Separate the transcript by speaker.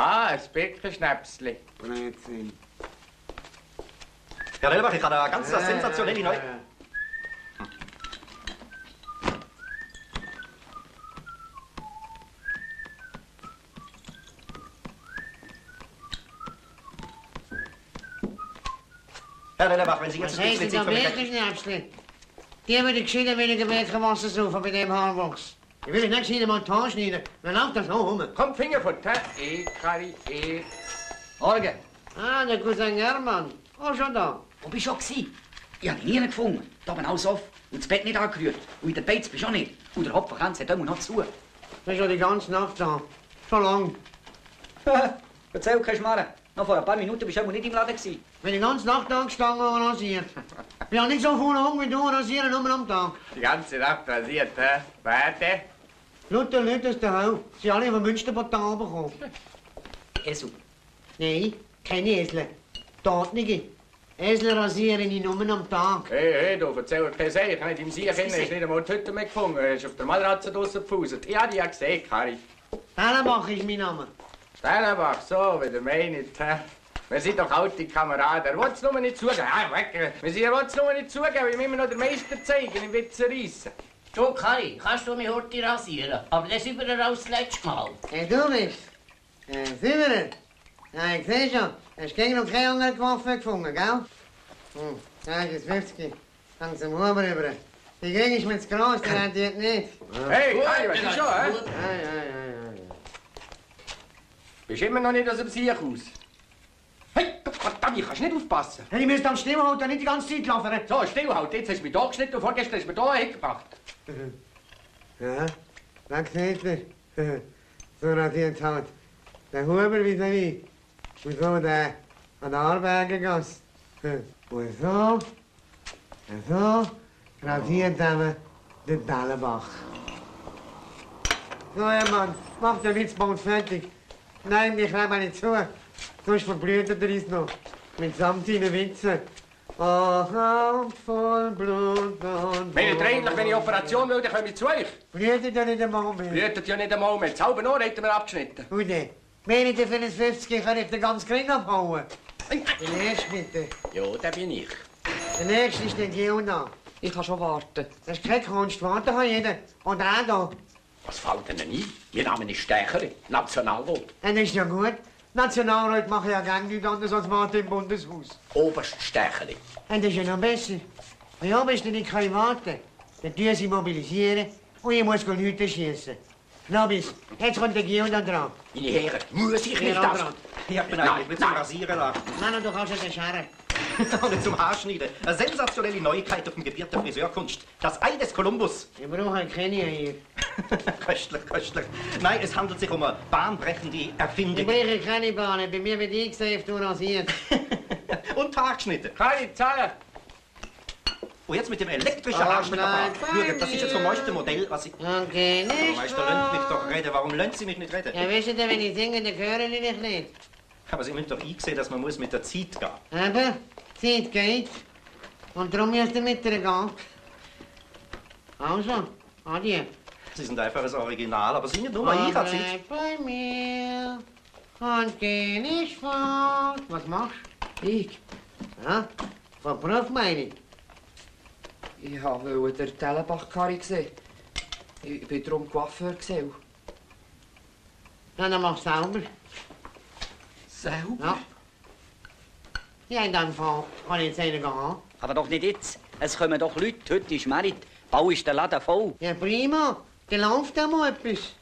Speaker 1: Ah, ein Birkenschnäpsli.
Speaker 2: Blödsinn.
Speaker 3: Herr Delbach, ich habe eine ganz sensationelle neue... Herr Delbach, wenn Sie jetzt ein bisschen Zeit für mich...
Speaker 2: Was heisst denn Birkenschnäpsli? Die würde gescheiter weniger Birkenwasser saufen bei dem Haarwuchs. Ich will nicht gescheiter Montage schneiden. Wer läuft das noch rum?
Speaker 1: Komm, Finger fort, hä? Kari,
Speaker 4: Morgen.
Speaker 2: Ah, der Cousin Hermann. Auch schon da.
Speaker 4: Wo bist du schon gewesen? Ich habe dich nie gefunden. Da bin alles auf und das Bett nicht angerührt. Und in der Beiz bist du auch nicht. Und der Hopferkranz hat immer noch zu.
Speaker 2: Du bist schon die ganze Nacht da. Schon lang.
Speaker 4: Erzähl keinen Schmarrn. Noch vor ein paar Minuten bist du auch nicht im Laden gewesen.
Speaker 2: Ich bin die ganze Nacht angestanden und rasiert. Ich habe nicht so viel Hunger wie du, rasieren nur am Tag.
Speaker 1: Die ganze Nacht rasiert, hä? Warte.
Speaker 2: Luther Leute aus der Hau. Sie alle von Münsterportal bekommen.
Speaker 4: Esel.
Speaker 2: Nein, keine Esel. Tatnige. Esel rasieren ich nur am Tag.
Speaker 1: Hey, du erzähl kein Seich. Ich habe nicht im See kennen. Hast nicht einmal die Hütte mehr gefunden. Er ist auf der Matratze draussen gefauselt. Ich habe die ja gesehen, Kari.
Speaker 2: Dellenbach ist mein Name.
Speaker 1: Stellenbach, so, wie der meint, hä? Wir sind doch alte Kameraden. Er will es nur nicht zugeben. Ja, weg. Er will es nur nicht zugeben, weil wir immer noch den Meister zeigen im Witzereissen.
Speaker 5: Du, Kari, kannst du mich heute rasieren? Aber das überall als das letzte Mal.
Speaker 2: Hey, du bist. Silberer. Ja, ich sehe schon. Hast gegen noch keine andere Waffe gefunden, gell? Da ist es 50. Langsam Huber rüber. Die krieg ich mit Gras, der rentiert nicht.
Speaker 1: Hey, Kari, was ist schon, hä?
Speaker 2: Ja.
Speaker 1: Bist immer noch nicht aus dem Sieg aus. Hey, verdammt, ich kannst nicht aufpassen.
Speaker 2: Hey, ich müsst am Stillhalten nicht die ganze Zeit laufen.
Speaker 1: So, stillhalten. Jetzt hast du mich da geschnitten und vorgestern hast du mich da hingebracht.
Speaker 2: Ja, da seht ihr. So rasiert halt. Der Huber vis-à-vis. Und so der an der Arbergergasse. Und so rasiert er den Dellenbach. So, Hermann, mach den Witzbold fertig. Nein, mich kleben nicht zu. Sonst verblüht er uns noch. Mit samt deinen Witzen. Hand voll Blut und
Speaker 1: Wenn ihr eigentlich, wenn ich Operation will, dann komme ich zu euch.
Speaker 2: Blühtet ja nicht einmal mehr.
Speaker 1: Blühtet ja nicht einmal mehr. Das halbe Ohr hätten wir abgeschnitten.
Speaker 2: Und dann? Meine ich, für ein 50 kann ich den ganzen Ring abhauen. Der nächste bitte.
Speaker 1: Ja, der bin ich.
Speaker 2: Der nächste ist der Giona.
Speaker 6: Ich kann schon warten.
Speaker 2: Das ist keine Kunst. Warten kann jeder. Und auch da.
Speaker 1: Was fällt denn ein? Ihr Name ist Stecheri, Nationalrat.
Speaker 2: Das ist ja gut. Nationalräte machen ja gar nichts anderes als warten im Bundeshaus.
Speaker 1: Oberst Stecheri.
Speaker 2: Und das ist ja noch besser. Wenn oberst nicht warten kann, dann tun sie mobilisieren und ich muss Leute schießen. Nobis, jetzt kommt der Giona dran.
Speaker 1: Meine Herren, muss ich nicht
Speaker 2: Ja,
Speaker 1: das?
Speaker 2: dran.
Speaker 3: Ich bin eigentlich nicht zum Rasieren lassen.
Speaker 2: Nein, du kannst ja den Scharren.
Speaker 3: Und nicht zum Haarschneiden. Eine sensationelle Neuigkeit auf dem Gebiet der Friseurkunst. Das Ei des Kolumbus.
Speaker 2: Ich brauche keine hier.
Speaker 3: Köstlich, köstlich. Nein, es handelt sich um eine bahnbrechende
Speaker 2: Ich
Speaker 3: Erfindung.
Speaker 2: brauche keine Bahnen. Bei mir wird eingesaved und rasiert.
Speaker 3: Und Haargeschnitten.
Speaker 1: Keine Zahlen.
Speaker 3: Und jetzt mit dem elektrischen
Speaker 2: Oh,
Speaker 3: Haarschnitterpart.
Speaker 2: nein,
Speaker 3: Schau, das ist jetzt vom neuesten Modell, was ich...
Speaker 2: Okay,
Speaker 3: Frau
Speaker 2: nicht
Speaker 3: Meister, lasst mich doch reden. Warum lassen Sie mich nicht reden?
Speaker 2: Ja, wisst ihr, wenn ich singe, dann hören die dich nicht.
Speaker 3: Aber Sie müssen doch einsehen, dass man mit der Zeit gehen muss.
Speaker 2: Aber Zeit geht. Und darum müsst ihr mit ihr gehen. Also, adieu.
Speaker 3: Sie sind einfach ein Original, aber Sie nicht nur ich als ich.
Speaker 2: Bleib bei mir und geh nicht fort. Was machst du?
Speaker 6: Ich?
Speaker 2: Ja, von Beruf meine ich.
Speaker 6: Ich wollte den Dellenbach-Karri sehen. Ich bin darum Coiffeur gesehen.
Speaker 2: Ja, dann mach's selber.
Speaker 6: Selber?
Speaker 2: Ja. Ja, in dem Fall kann ich jetzt einen gehen.
Speaker 4: Aber doch nicht jetzt. Es kommen doch Leute. Heute ist Merit. Bau ist der Laden voll.
Speaker 2: Ja, prima. Dann läuft da mal etwas.